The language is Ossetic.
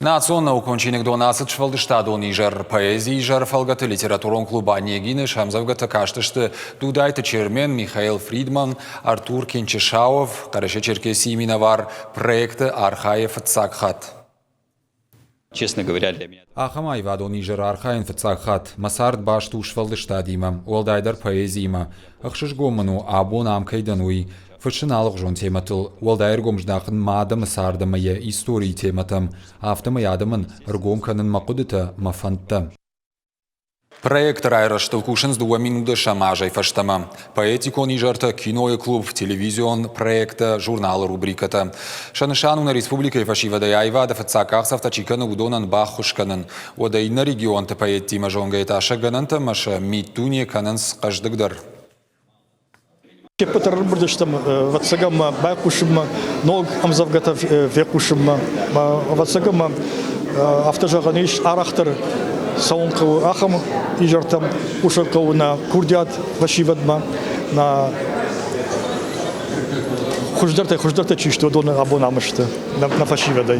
Национ наукон чиныгдон ацыд сфӕлдыстадон изӕр. Поэзийы изӕры фӕлгӕты литературон клуб «Онегин»-ы сӕмдзӕвгӕтӕ кастысты Дудайты Чермен, Михаил Фридман, Артур Кенчешауов, Хъӕрӕсе-Черкесийы минӕвар проекты архайы фыццаг хатт. Честно говоря, для меня. Ахӕм аивадон изӕры архайын фыццаг хатт. Мӕ цард баст у сфӕлдыстадимӕ, уӕлдайдӕр поэзиимӕ. Ӕхсызгон мын у, абон ам кӕй дӕн, уый. Фыссын алыгъуызон темӕтыл, уӕлдай ӕргом здахын мӕ адӕмы цард ӕмӕ йӕ историйы темӕтӕм, афтӕмӕй адӕмӕн ӕргом кӕнын мӕ хъуыдытӕ, мӕ фӕндтӕ. Проекты райрӕзтыл кусынц 2010 азӕй фӕстӕмӕ. Поэтикон изӕртӕ, кинойы клуб, телевизион проекттӕ, журналы рубрикӕтӕ. Сӕ нысан у нӕ республикӕйы фӕсивӕдӕй аивады фыццаг къахдзӕфтӕ чи кӕны, уыдонӕн баххуыс кӕнын. Уӕдӕ иннӕ регионты поэттимӕ зонгӕйӕ та сӕ гӕнӕнтӕ ӕмӕ сӕ миддуне кӕнынц хъӕздыгдӕр. Се ппӕт ӕрӕмбырд стӕм, ӕвӕццӕгӕн ма байхъусынмӕ, ног ӕмдзӕвгӕтӕ фехъусынмӕ. Ӕвӕццӕгӕн ма афтӕ зӕгъӕн ис, арӕхдӕр цӕуын хъӕуы ахӕм изӕртӕм, хъусын хъӕуы нӕ курдиат фӕсивӕдмӕ, нӕ хуыздӕртӕй хуыздӕртӕ чи сты, уыдон абон ам сты нӕ фӕсивӕдӕй.